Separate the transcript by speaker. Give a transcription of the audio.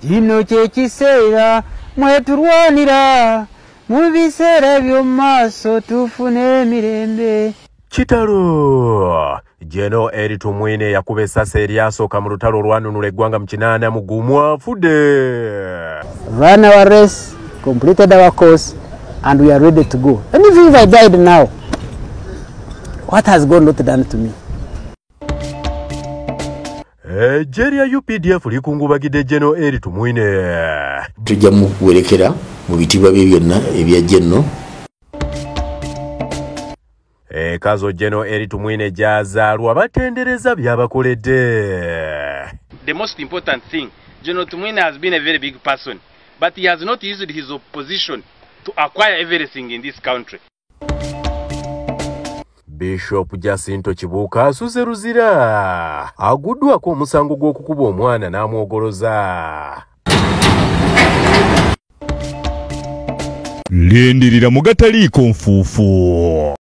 Speaker 1: Kino kye kiseera mwetulwanira mu biseera by'omu maaso tufune emirembe.
Speaker 2: Kitalo! General Elly Tumwine yakuba essasi eryasooka mu lutalo olwanunula eggwanga mu 81 afudde.
Speaker 1: Run our race, completed our course, and we are ready to go. And if I died now, what has God not done to me?
Speaker 2: Eggye lya UPDF likungubagidde General Elly Tumwine.
Speaker 3: Tujja muwerekera mu bitiibwa bye byonna ebya General.
Speaker 2: Ekazo General Elly Tumwine gy'azaalwa batendereza by'abakoledde.
Speaker 4: The most important thing, General Tumwine has been a very big person, but he has not used his position to acquire everything in this country.
Speaker 2: Bishop Jacinto Kibuuka asuze Luzira aguddwako omusango gw'okukuba omwana n'amwogoloza.
Speaker 5: Lindirira mu gataliiko nfuufu.